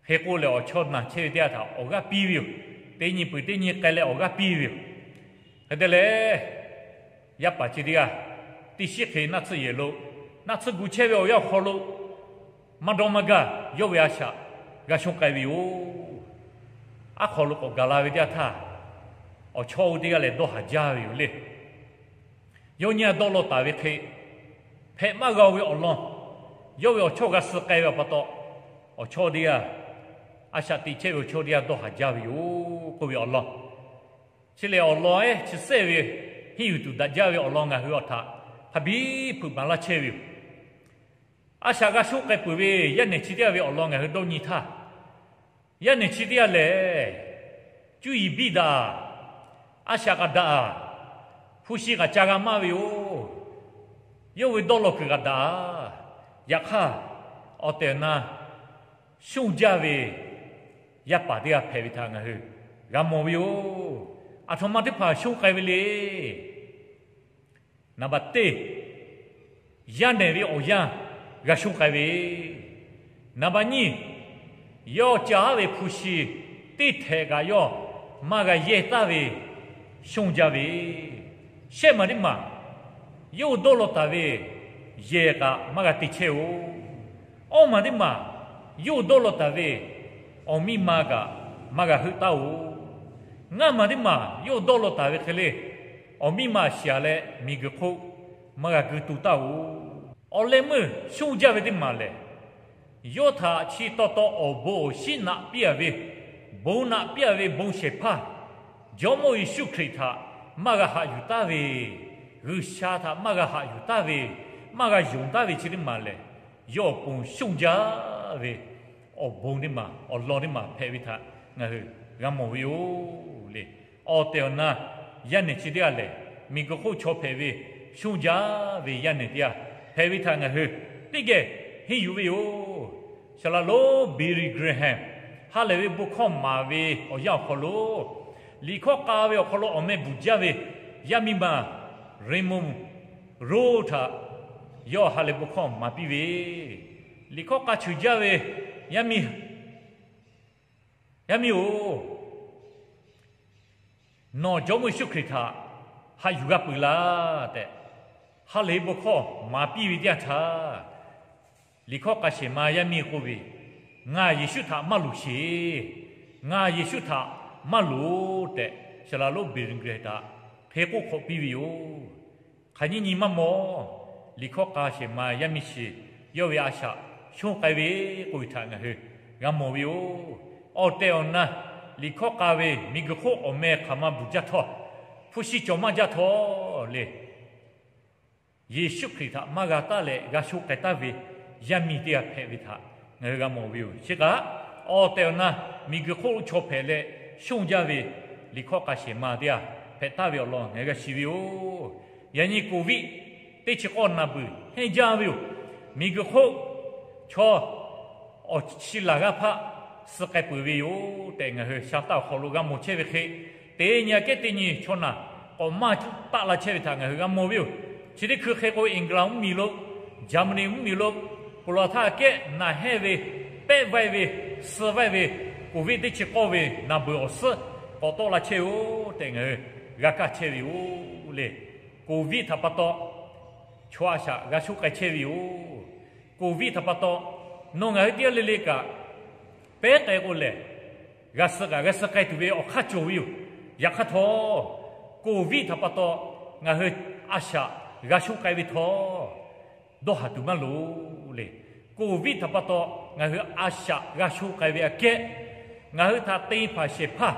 hk'e k'oˆ leh awˬ chawˇ naˬ chehˇ ve teˇ g'aˇ htaꞈ awˬ g'aˇ piˇ ve yoˬ. Teˇ nyi peuˬ teˇ nyi k'ai leh awˬ g'aˇ piˇ ve yoˬ. Hk'e te leh, yaˇ paˍ chi teˇ g'aˇ teˇ shiˉ hk'e naˆ tsuhˇ yehˬ lo naˆ tsuhˇ gu chehˇ ve awˬ yanˇ awˬ hk'aw lo, maˇ dawˇ maˇ gaˇ yawˇ ve a shaꞈ g'a shonˇ k'ai ve yoˬ. Aˉ hk'aw lo k'awꞈ gaˬ la ve teˇ g'aˇ htaˇ, awˬ chawˇ oˇ teˇ g'aˇ lehˬ dawˇ haˍ jaˇ ve yoˬ le. Yawˇ nyiˇ g'aˇ dawˇ law taˍ ve hk'e, hpehꞈ maˇ g'a-o ve awˬ lawn, yawˇ ve awˬ chawˇ g'a suh k'ai ve pa taw, awˬ chawˇ teˇ g'aˇ, a shaꞈ teꞈ chehˇ ve awˬ chawˇ teˇ g'aˇ dawˇ haˍ jaˇ ve yoˬ k'oˆ ve awˬ lawn, chi lehˬ awˬ lawn ehˉ chi sehˇ ve henˇ yuˬ tuˬ daꞈ jaˇ ve awˬ lawn ngaˬ hui awˬ htaꞈ hk'a biˉ hpeuꞈ maˍ laˇ chehˇ ve yoˬ. A shaꞈ g'a shonˇ k'ai peuˬ ve yaˇ nehˬ chi teˇ g'aˇ ve awˬ lawn ngaˬ hui dawˇ nyi htaˇ, yaˇ nehˬ chi teˇ g'aˇ lehˬ, cuˇ yiˍ biˇ daꞈ, a shaꞈ kaꞈ daꞈ, hpu shi kaꞈ ca g'a maˇ ve yoˬ. Yawˇ ve dawˇ law kuiˬ kaꞈ daꞈ. Yaꞈ hk'aˇ, awˬ tehˬ awˬ na shonˇ jaˇ ve yaˇ paˍ teˇ g'aˇ hpehꞈ ve htaꞈ ngaˬ hui g'a mawˬ ve yoˬ. Aˬ htoꞈ ma teˇ hpaˍ shonˇ k'ai ve le. Naˍ baˬ teˇ, yaˇ nehˬ ve awˬ yanˇ g'a shonˇ k'ai ve. Naˍ baˬ nyiˇ, yawˇ caˇ ve hpu shi teˇ htehꞈ kaꞈ yawˇ maˇ g'a yehˇ taˍ ve shonˇ jaˇ ve. Shehˆ maˬ teˇ maˬ, yawˇ dawˇ law taˍ ve yehˬ kaꞈ maˇ g'a te chehˇ-oˬ. Awˇ maˬ teˇ maˬ, yawˇ dawˇ law taˍ ve awˬ miˇ ma kaꞈ maˇ g'a heuˆ taˍ-oˬ. Ngaˇ maˬ teˇ maˬ, yawˇ dawˇ law taˍ ve hk'e le, awˬ miˇ ma shiˍ-a leh miˬguiˬ hk'oˆ maˇ g'a gu tu taˍ-oˬ. Awˬ leh meuˇ shonˇ jaˇ ve teˇ maˬ lehˬ, yawˇ htaꞈ chi taw taw awˬ bon awˬ shinˉ naꞈ piˇ-a ve, bon naꞈ piˇ-a ve bon shehˍ hpaˇ, Jawˇmawˇ Yeˍsuˆ Hkriꞈ htaꞈ maˇ g'a haꞈ yuˬ taˍ ve, G'uiˬsha htaꞈ maˇ g'a haꞈ yuˬ taˍ ve, maˇ g'a yonˍ taˍ ve chi teˇ maˬ lehˬ, yawˇ awˬ pon shonˇ jaˇ ve awˬ bon teˇ maˬ, awˬ lawn teˇ maˬ hpehꞈ ve htaꞈ ngaˬ hui g'a mawˬ ve yoˬ le. Awˬ tehˬ awˬ na yaˇ nehˬ chi teˇ g'aˇ lehˬ, miˬguiˬ hk'oˆ chaw hpehꞈ ve shonˇ jaˇ ve yaˇ nehˬ teˇ g'aˇ hpehꞈ ve htaꞈ ngaˬ hui teˇ geh henˇ yuˬ ve yoˬ. Saˍ laꞈ lonˉ Billy Graham ha lehˬ ve bon hkawˇ maˍ ve awˬ yanˇ awˬ hk'aw lo, liꞈ hkawˇ k'a ve awˬ hk'aw lo awˬ meh bvuhˬ jaˇ ve yaˇ miˇ ma Raymond Rowe htaꞈ yawˇ ha lehˬ bon hkawˇ maˍ piˇ ve, liꞈ hkawˇ k'a cheuˬ jaˇ ve Yaˇ miˇ, yaˇ miˇ-oˬ, nawˬ Jawˇmawˇ Yeˍsuˆ Hkriꞈ htaꞈ haꞈ yuˬ g'a peuˬ laˇ tehꞈ, ha lehˬ bon hkawˇ maˍ piˇ ve teˇ yanˇ htaˇ, liꞈ hkawˇ k'a shehˍ ma yaˇ miˇ k'oˆ ve, Ngaˬ Yeˍsuˆ htaꞈ maˇ loˍ sheˍ. Ngaˬ Yeˍsuˆ htaꞈ maˇ loˍ tehꞈ, Saˍlaˍ lonˉ Billy Graham htaꞈ hk'e k'oˆ hk'awꞈ piˇ ve yoˬ. Hk'aˬ nyiˇ nyi maˇ mawˬ. Liꞈ hkawˇ k'a shehˍ ma yaˇ miˇ shiˍ yawˇ ve a shaꞈ shonˇ k'ai ve k'oˆ ve htaꞈ ngaˬ hui g'a mawˬ ve yoˬ. Awˬ tehˬ awˬ na, liꞈ hkawˇ k'a ve miˬguiˬ hk'oˆ awˬ meh hk'aˬ ma bvuhˬ jaˇ htawˇ, hpu shi cawˬ maˇ jaˇ htawˇ le, Yeˍsuˆ Hkriꞈ htaꞈ maˇ g'a taˉ leh g'a shonˇ k'ai taˍ ve yaˇ miˇ teˇ g'aˇ hpehꞈ ve htaꞈ ngaˬ hui g'a mawˬ ve yoˬ. Chi kaꞈ, awˬ tehˬ awˬ na miˬguiˬ hk'oˆ lo chaw hpehꞈ leh shonˇ jaˇ ve liꞈ hkawˇ k'a shehˍ ma teˇ g'aˇ hpehꞈ taˍ ve awˬ lawn ngaˬ hui g'a shiˍ ve yoˬ. Yaꞈ nyi Covid teˇ chi k'awˇ naˬ beuˬ hehnˇ jaˇ ve yoˬ. Miˬguiˬ hk'oˆ chaw awˬ chi laˬ g'aˇ hpaˆ suh k'ai peuˬ ve yoˬ tehꞈ ngaˬ hui sha taˇ awˬ hk'aw lo g'a mawˬ chehˇ ve hk'e, teˇ nyi aꞈ kehˉ teˇ nyi chaw naˬ k'awꞈ maˇ taˆ la chehˇ ve htaꞈ ngaˬ hui g'a mawˬ ve yoˬ. Chi teˇ hkui hk'e k'o, England mvuhˇmiˬ lo, Germany mvuhˇmiˬ lo, ponˬ laˬ htaˇ aꞈ kehˉ naˬ hehnˇ ve, pehˆ vaiˇ ve, suh vaiˇ ve, Covid teˇ chi k'awˇ ve naˬ beuˬ awˬ suhˉ k'awꞈ tawˆ la chehˇ yoˬ tehꞈ ngaˬ hui g'a kaˇ chehˇ ve yoˬ le. Covid htaꞈ pa taw chaw a shaꞈ g'a shonˇ k'ai chehˇ ve yoˬ. Covid htaꞈ pa taw nawˬ ngaˬ hui teˇ g'aˇ le le kaꞈ, pehˉ k'ai k'o lehˬ, g'a suh kaꞈ g'a suh k'ai tuˬ ve awˬ hk'aˇ cawˬ ve yoˬ. Yaꞈ hk'aˇ htawˇ, Covid htaꞈ pa taw ngaˬ hui a shaꞈ g'a shonˇ k'ai ve htawˇ, dawˇ haˍ tuˬ maˇ loˍ le. Covid htaꞈ pa taw ngaˬ hui a shaꞈ g'a shonˇ k'ai ve aꞈ kehˉ, ngaˬ hui htaꞈ te hpanˍ shehˍ hpaˇ,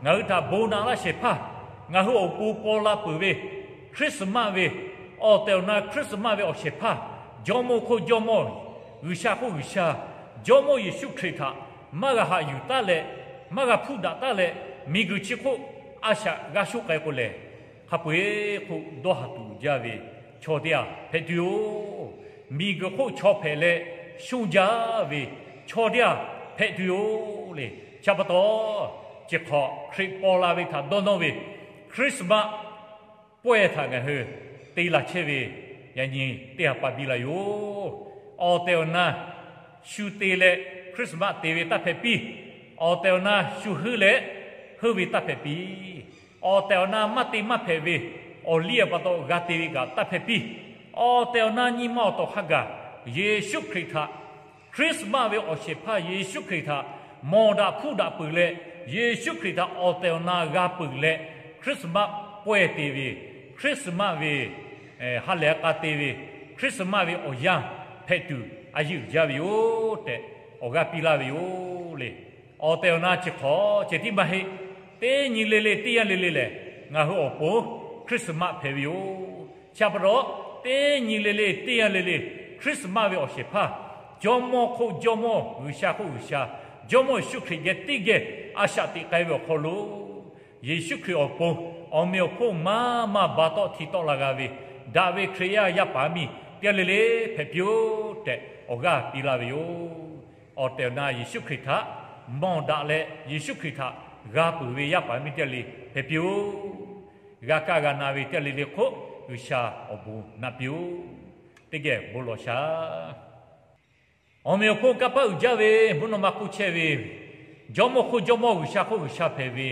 ngaˬ hui htaꞈ bon naꞈ laˇ shehˍ hpaˇ, ngaˬ hui awˬ pon paw la peuˬ ve Christmas ve, awˬ tehˬ awˬ na Christmas ve awˬ shehˍ hpaˇ, Jawˇmawˇ hk'oˆ Jawˇmawˇ, G'uiˬsha hk'oˆ G'uiˬsha, Jawˇmawˇ Yeˍsuˆ Hkriꞈ htaꞈ maˇ g'a haꞈ yuˬ taˉ leh, maˇ g'a hpuˇ daꞈ taˉ leh, miˬguiˬ chi hk'oˆ a shaꞈ g'a shonˇ k'ai k'o lehˬ, hk'a peu-eˬ hk'oˆ dawˇ haˍ tuˬ jaˇ ve chaw teˇ g'aˇ hpehꞈ tuˬ yoˬ. Miˬguiˬ hk'oˆ chaw hpehꞈ leh shonˇ jaˇ ve chaw teˇ g'aˇ hpehꞈ tuˬ yoˬ le. Chi pa taw, chi hk'awꞈ Hkriꞈ paw la ve htaꞈ dawˇ nawˇ ve Christmas pawehˇ htaꞈ ngaˬ hui te la chehˇ ve, yaꞈ nyi teˇ ha pa biˇ la yoˬ. Awˬ tehˬ awˬ na shu te leh Christmas te ve taˇ hpehꞈ piˇ. Awˬ tehˬ awˬ na shu heuˆ leh heuˆ ve taˇ hpehꞈ piˇ. Awˬ tehˬ awˬ na maˇ te maˇ hpehꞈ ve awˬ liˇ a pa taw g'a te ve kaꞈ taˇ hpehꞈ piˇ. Awˬ tehˬ awˬ na nyi ma awˬ tawˍ hk'a gaˬ Yeˍsuˆ Hkriꞈ htaꞈ Christmas ve awˬ shehˍ hpaˇ Yeˍsuˆ Hkriꞈ htaꞈ mawˬ daꞈ hpuˇ daꞈ peuˬ leh, Yeˍsuˆ Hkriꞈ htaꞈ awˬ tehˬ awˬ na g'a peuˬ leh, Christmas pawehˇ te ve, Christmas ve ha lehˬ a k'a te ve, Christmas ve awˬ yanˇ hpehꞈ tuˬ a yeˇ uiˍ jaˇ ve yoˬ tehꞈ awˬ g'aˇ piˇ laˇ ve yoˬ le. Awˬ tehˬ awˬ na chi hk'awꞈ ceh tiˉ maˇ heˆ. Teˇ nyi le le teˇ yanˇ le le lehˬ, ngaˬ hui awˬ pon Christmas hpehꞈ ve yoˬ. Chi pa taw, teˇ nyi le le teˇ yanˇ le le Christmas ve awˬ shehˍ hpaˇ, Jawˇmawˇ hk'oˆ Jawˇmawˇ, G'uiˬsha hk'oˆ G'uiˬsha, Jawˇmawˇ Yeˍsuˆ Hkriꞈ geh teˇ geh a shaꞈ teꞈ k'ai ve awˬ hk'aw lo, Yeˍsuˆ Hkriꞈ awˬ pon awˬ meꞈ awˬ hponˇ maˇ maˇ ba tawˆ hti tawˆ la g'a ve, daꞈ ve Hkriꞈ yaˇ yaˇ paˍ miˇ teˇ g'aˇ le le hpehꞈ piˇ-oˆ tehꞈ awˬ g'aˇ piˇ laˇ ve yoˬ. Awˬ tehˬ awˬ na Yeˍsuˆ Hkriꞈ htaꞈ mawˬ daꞈ leh, Yeˍsuˆ Hkriꞈ htaꞈ g'a peuˬ ve yaˇ paˍ miˇ teˇ g'aˇ le hpehꞈ piˇ-oˆ. G'a kaˇ g'a na ve teˇ g'aˇ le le hk'oˆ G'uiˬsha awˬ bon naꞈ piˇ-oˆ. Teˇ geh bon lawˬ shaˍ. Awˬ meꞈ awˬ hponˇ kanˇ paˆ uiˍ jaˇ ve mvuhˇ naw ma hk'oˆ chehˇ ve, Jawˇmawˇ hk'oˆ Jawˇmawˇ, G'uiˬsha hk'oˆ G'uiˬsha hpehꞈ ve,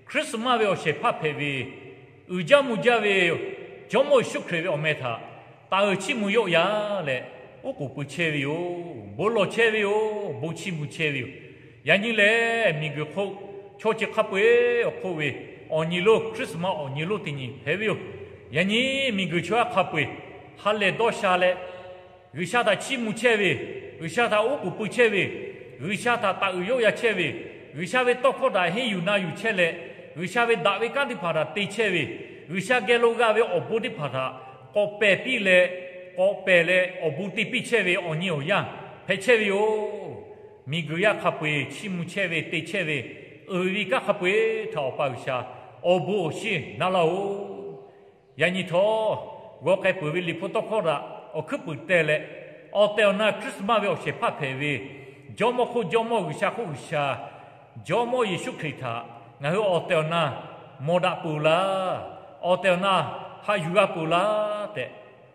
Christmas ve awˬ shehˍ hpaˇ hpehꞈ ve, uiˍ jaˇ mvuh jaˇ ve Jawˇmawˇ Yeˍsuˆ Hkriꞈ ve awˬ meh htaꞈ taˍ uiˍ chiˇ mvuh yawˆ yan leh, oˉ k'oˍ pui chehˇ ve yoˬ. Bon lawˬ chehˇ ve yoˬ. Bon chiˇ mvuh chehˇ ve yoˬ. Yaꞈ nyi lehˬ, miˬguiˬ hk'oˆ chaw chi hk'a peu-eˬ awˬ hk'oˆ ve awˬ nyi lonˉ, Christmas awˬ nyi lonˉ teˇ nyi hpehꞈ ve yoˬ. Yaꞈ nyi miˬguiˬ chaw yaˇ hk'a peu-eˬ ha lehˬ dawˇ sha leh, G'uiˬsha htaꞈ chiˇ mvuh chehˇ ve, G'uiˬsha htaꞈ oˉ k'oˍ pui chehˇ ve, G'uiˬsha htaꞈ taˍ uiˍ yawˆ yan chehˇ ve, G'uiˬsha ve tawˇ hkawˇ htaꞈ henˇ yuˬ na yuˬ chehˇ leh, G'uiˬsha ve daꞈ ve kanˉ teˇ hpaˍ htaꞈ te chehˇ ve, G'uiˬsha geh lo g'a ve awˬ bon teˇ hpaˍ htaꞈ k'awꞈ pehˬ piˇ leh, k'awꞈ pehˬ leh awˬ bon te piˇ chehˇ ve awˬ nyi awˬ yanˇ hpehꞈ chehˇ ve yoˬ. Miˬguiˬ yaˇ hk'a peu-eˬ chiˇ mvuh chehˇ ve, te chehˇ ve, uiˍ ve kanˉ hk'a peu-eˬ htaꞈ Awˬ pa G'uiˬsha awˬ bon awˬ shinˉ na laˇ-oˬ. Yaꞈ nyi htawˇ, g'aw k'ai peuˬ ve liꞈ hpu tawˇ hkawˇ htaꞈ awˬ hkuiˉ puiˍ teh leh, awˬ tehˬ awˬ na Christmas ve awˬ shehˍ hpaˇ hpehꞈ ve, Jawˇmawˇ hk'oˆ Jawˇmawˇ, G'uiˬsha hk'oˆ G'uiˬsha, Jawˇmawˇ Yeˍsuˆ Hkriꞈ htaꞈ ngaˬ hui awˬ tehˬ awˬ na mawˬ daꞈ peuˬ laˇ, awˬ tehˬ awˬ na haꞈ yuˬ g'a peuˬ laˇ tehꞈ,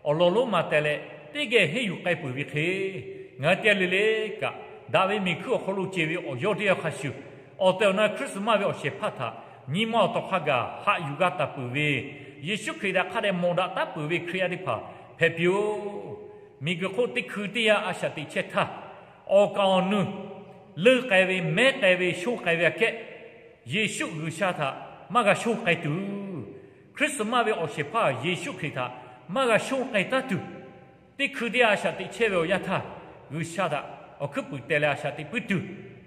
awˬ lawn lonˉ ma teh leh teˇ geh henˇ yuˬ k'ai peuˬ ve hk'e, ngaˬ hui teˇ g'aˇ le le kaꞈ Daꞈ ve miˬ hkuiˇ awˬ hk'aw lo ceˬ ve awˬ yawˇ teˇ yanˇ hk'a shuˍ, awˬ tehˬ awˬ na Christmas ve awˬ shehˍ hpaˇ htaꞈ nyi ma awˬ tawˍ hk'a gaˬ haꞈ yuˬ g'a taˍ peuˬ ve, Yeˍsuˆ Hkriꞈ htaꞈ hk'a dehꞈ mawˬ daꞈ taˉ peuˬ ve Hkriꞈ yaˇ teˇ hpaˍ hpehꞈ piˇ-oˬ. Miˬguiˬ hk'oˆ teˇ hkui teˇ yanˇ a shaꞈ teꞈ chehˇ htaˇ, awˬ kaˍ awˬ nu leuˆ k'ai ve, mehˉ k'ai ve, shonˇ k'ai ve aꞈ kehˉ, Yeˍsuˆ G'uiˬsha htaꞈ maˇ g'a shonˇ k'ai tuˬ, Christmas ve awˬ shehˍ hpaˇ Yeˍsuˆ Hkriꞈ htaꞈ maˇ g'a shonˇ k'ai taˉ tuˬ, teˇ hkui teˇ yanˇ a shaꞈ teꞈ chehˇ ve awˬ yanˇ htaˇ, G'uiˬsha htaꞈ awˬ hkuiˉ puiˍ teh leh a shaꞈ teꞈ puiˉ tuˬ,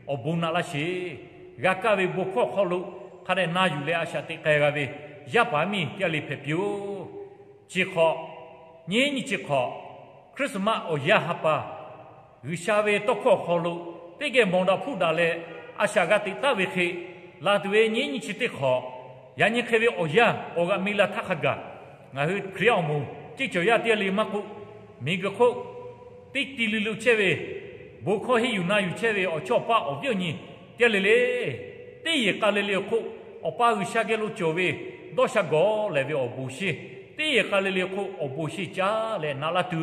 awˬ bon naꞈ laˇ sheˍ. G'a kaˇ ve bon hkawˇ awˬ hk'aw lo hk'a dehꞈ na yuˬ leh a shaꞈ teꞈ k'ai g'a ve yaˇ paˍ yaˇ miˇ teˇ g'aˇ le hpehꞈ piˇ-oˬ. Chi hk'awꞈ, nyiˉ nyi chi hk'awꞈ, Christmas awˬ yanˇ ha pa, G'uiˬsha ve tawˇ hkawˇ awˬ hk'aw lo teˇ geh mawˬ daꞈ hpuˇ daꞈ leh a shaꞈ g'a teꞈ taˉ ve hk'e, laˬ tuˬ ve nyiˉ nyi chi teˇ hk'awꞈ, yaꞈ nyi hk'e ve awˬ yanˇ awˬ g'aꞈ mi la htaˇ hk'a gaˬ, ngaˬ hui Hkriꞈ yaˇ awˬ moˍ teˇ cawˬ yaˇ teˇ g'aˇ le maˇ k'oˆ, miˬguiˬ hk'oˆ teˇ ti luˬ luˬ chehˇ ve, bon hkawˇ henˇ yuˬ na yuˬ chehˇ ve awˬ chawˇ awˬ paˇ awˬ viˉ awˬ nyi teˇ g'aˇ le le, teˇ yehˬ k'a le le awˬ hk'oˆ Awˬ pa G'uiˬsha geh lo cawˬ ve dawˇ sha gawˬ lehˬ ve awˬ bon sheˍ, teˇ yehˬ k'a le le awˬ hk'oˆ awˬ bon sheˍ caˉ leh naꞈ laˇ tuˬ,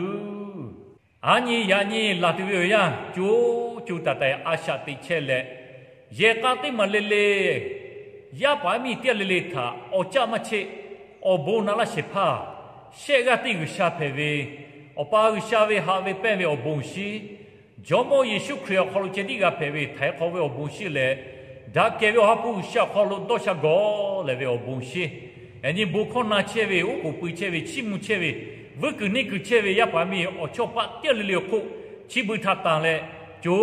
a nyi yaꞈ nyi laˬ tuˬ ve awˬ yanˇ co co taiˍ taiˍ a shaꞈ teꞈ chehˇ leh, yehˬ k'a teˇ maˬ le le yaˇ paˍ yaˇ miˇ teˇ g'aˇ le le htaꞈ awˬ caˆ maˇ cheˆ, awˬ bon naꞈ laˇ shehˍ hpaˇ, shehˆ g'aˇ teˇ G'uiˬsha hpehꞈ ve, Awˬ pa G'uiˬsha ve haꞈ ve pehnˇ ve awˬ bon sheˍ, Jawˇmawˇ Yeˍsuˆ Hkriꞈ awˬ hk'aw lo ceh tiˉ g'a hpehꞈ ve htaiˍ hk'awꞈ ve awˬ bon sheˍ leh, daꞈ kehˬ ve Awˬ ha hpu G'uiˬsha awˬ hk'aw lo dawˇ sha gawˬ lehˬ ve awˬ bon sheˍ, yaꞈ nyi bon hkawˇ na chehˇ ve, oˉ k'oˍ pui chehˇ ve, chiˇ mvuh chehˇ ve, vuiˇ kuiˬ neˇ kuiˬ chehˇ ve yaˇ paˍ yaˇ miˇ awˬ chawˇ paˆ teˇ g'aˇ le le awˬ hk'oˆ, chi beuꞈ htaꞈ tanˬ leh, co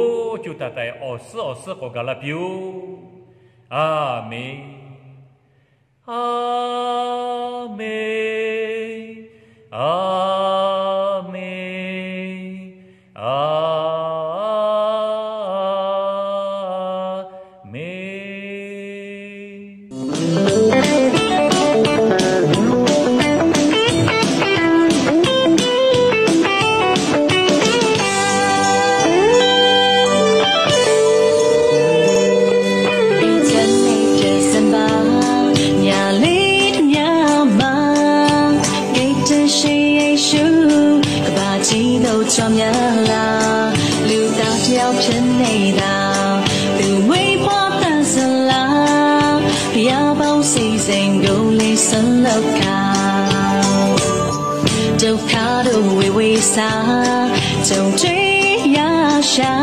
co taiˍ taiˍ awˬ suhˉ awˬ suhˉ k'awꞈ gaˬ la piˇ-oˬ. A menˬ. A menˬ. A menˬ. A menˬ. December ညလေးတစ်ညမှာ ကယ်တင်ရှင်ယေရှု ကမ္ဘာကြီးသို့ ချီမ ျှလာ လူသားတစ်ယောက်ဖြစ်နေသော သူ့မွေးဖွားသန့်စင်လာ ဘုရားပေါင်းစည်းစိမ်ကို လေ့ဆွလုပ်ခါ ဒုက္ခတို့ဝေးဝေးဆၢ ကြုံတွေ့ရာရှာ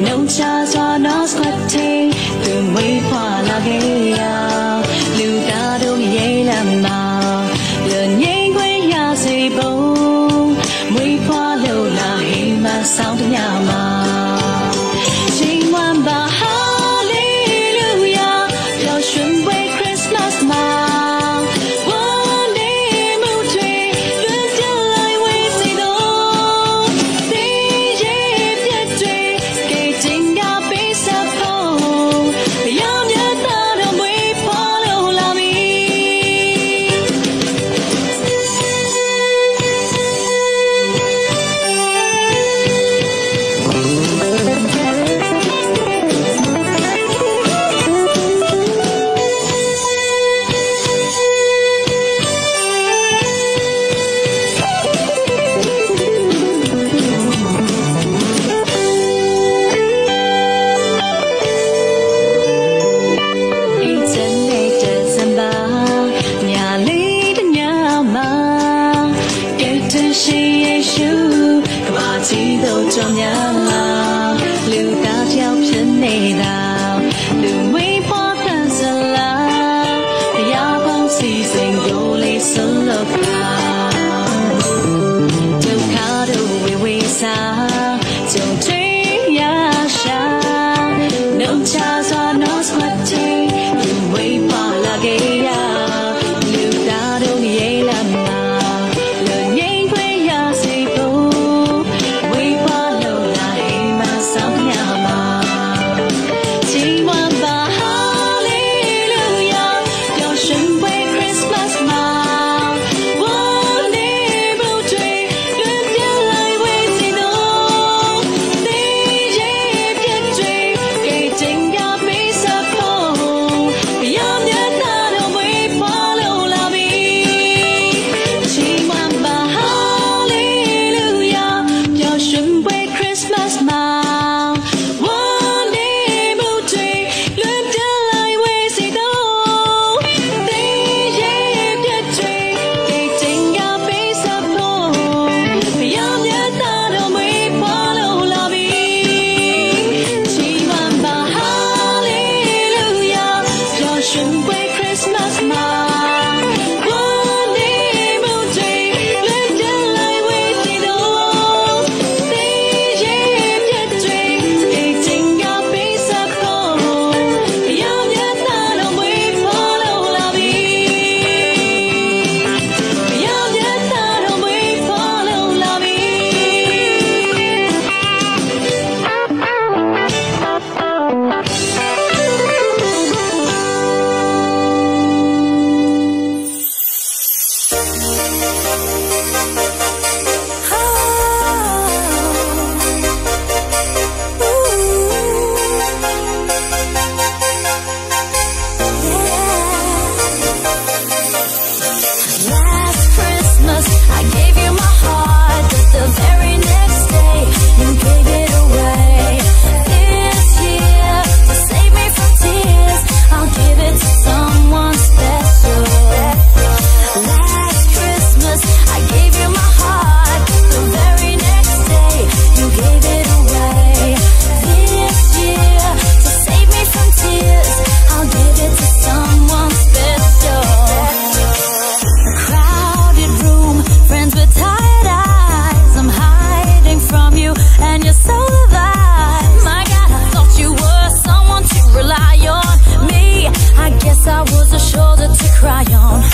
နှုတ်ချစွာနာ်ခွက်ထိ သူမွေးဖွားလာခဲ့ရာ လူသားတို့ရဲ့လမ်းမှာ လွတ်ငြိမ်းခွင့်ရစေဖို့ မွေးဖွားလို့လာဟေးမဆောင်းတညမှာ ချီးမွမ်းပါ Hallelujah ပျော်ရွှင်ပွဲ Christmas မှာ ဝမ်းနည်းမှုတွေ လွတ်ပြောင်းလိုက်ဝေးစေတော့ သင်ရဲ့ပြစ်တွေ ကယ်တင်ရာပေးဆက်ဖို့ ဘုရားမြတ်သားတော်မွေး Cry on.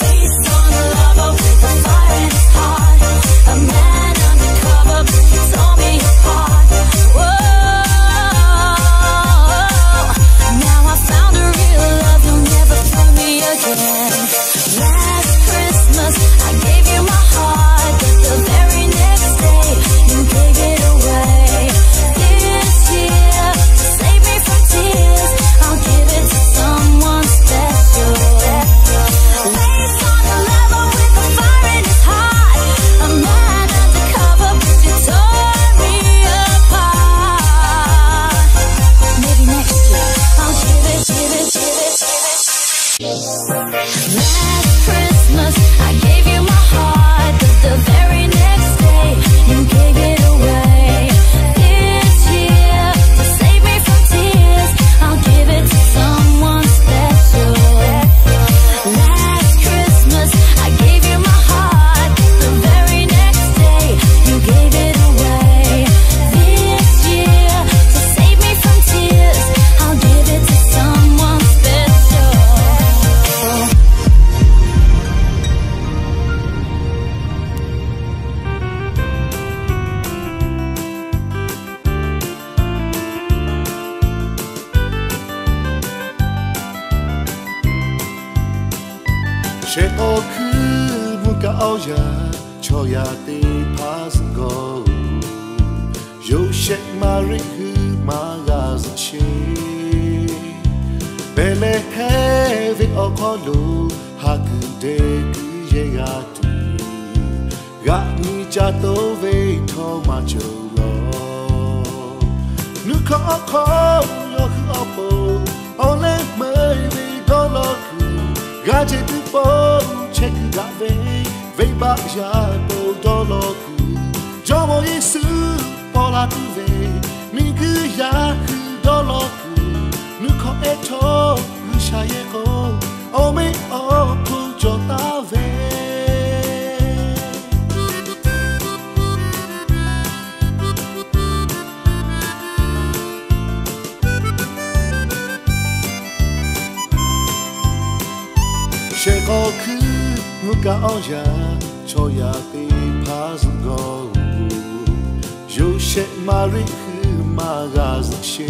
Face on a lover with a fire in his heart. A man undercover, but you tore me apart. Whoa. Now I found a real love, you'll never find me again. Last Christmas, I gave you my heart, but the very next day, you gave it away. This year, to save me from tears, I'll give it to someone special. Face on a lover with a fire in his heart. A man undercover, but you tore me apart. Maybe next year, I'll give it, give it, give it, give it. Last Christmas, I gave you my heart, but the very next day, you gave it away. This year, to save me from tears, I'll give it to someone special. Last Christmas, I gave you my heart, but the very next day, you gave it away. This year, to save me from tears, I'll give it to someone special. Shehˆ k'awꞈ hkuiˉ mvuhˇ kaˆ awˬ yanˇ, chaw yaˇ teˇ hpaˍ zuhꞈ g'awˇ-oˬ, Yoˇsehꞈ Maˍriˆ hui maˇ g'a zuhꞈ sheˍ. Behˍlehˍhehnˍ venˇ awˬ hk'aw lo, ha kuiˬ dehꞈ kuiˬ yehˬ g'a tuˬ, g'aꞈ nyi ca to ve htawˇ maˇ cawˬ lawˬ. Nuˇ hkawˇ awˬ hk'aw yawˇ hui awˬ pon, awˬ leh meuˇ ve dawˇ law kuiˬ, g'a ceh tuˬ pon chehˇ kuiˬ daꞈ ve, venˇbaˆ yaˇ to dawˇ law kuiˬ, Jawˇmawˇ Yeˍsuˆ paw la tuˬ ve, miˬguiˬ yaˇ hui dawˇ law kuiˬ, nuˇ hkawˇ ehˉ htawˇ G'uiˬsha yehˬ k'o, awˬ meˆ awˬ hponˇ cawˬ taˍ ve. Shehˆ k'awꞈ hkuiˉ mvuhˇ kaˆ awˬ yanˇ, chaw yaˇ teˇ hpaˍ zuhꞈ g'awˇ-oˬ, Yoˇsehꞈ Maˍriˆ hui maˇ g'a zuhꞈ sheˍ.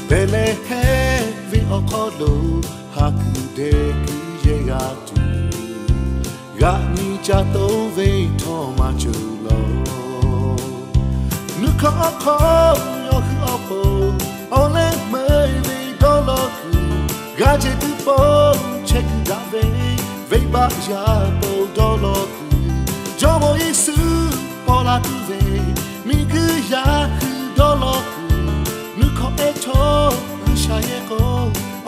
Behˍlehˍhehnˍ venˇ awˬ hk'aw lo, ha kuiˬ dehꞈ kuiˬ yehˬ g'a tuˬ, g'aꞈ nyi ca to ve htawˇ maˇ cawˬ lawˬ. Nuˇ hkawˇ awˬ hk'aw yawˇ hui awˬ pon, awˬ leh meuˇ ve dawˇ law kuiˬ, g'a ceh tuˬ pon chehˇ kuiˬ daꞈ ve, venˇbaˆ yaˇ to dawˇ law kuiˬ, Jawˇmawˇ Yeˍsuˆ paw la tuˬ ve, miˬguiˬ yaˇ hui dawˇ law kuiˬ, nuˇ hkawˇ ehˉ htawˇ G'uiˬsha yehˬ k'o,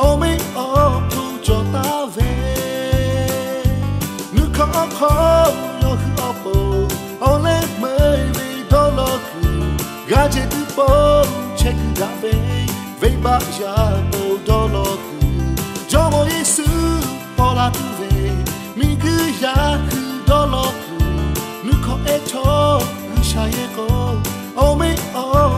awˬ meˆ awˬ hponˇ cawˬ taˍ ve. Nuˇ hkawˇ awˬ hk'aw yawˇ hui awˬ pon, awˬ leh meuˇ ve dawˇ law kuiˬ, g'a ceh tuˬ pon chehˇ kuiˬ daꞈ ve, venˇbaˆ yaˇ to dawˇ law kuiˬ, Jawˇmawˇ Yeˍsuˆ paw la tuˬ ve, miˬguiˬ yaˇ hui dawˇ law kuiˬ, nuˇ hkawˇ ehˉ htawˇ G'uiˬsha yehˬ k'o, awˬ meˆ awˬ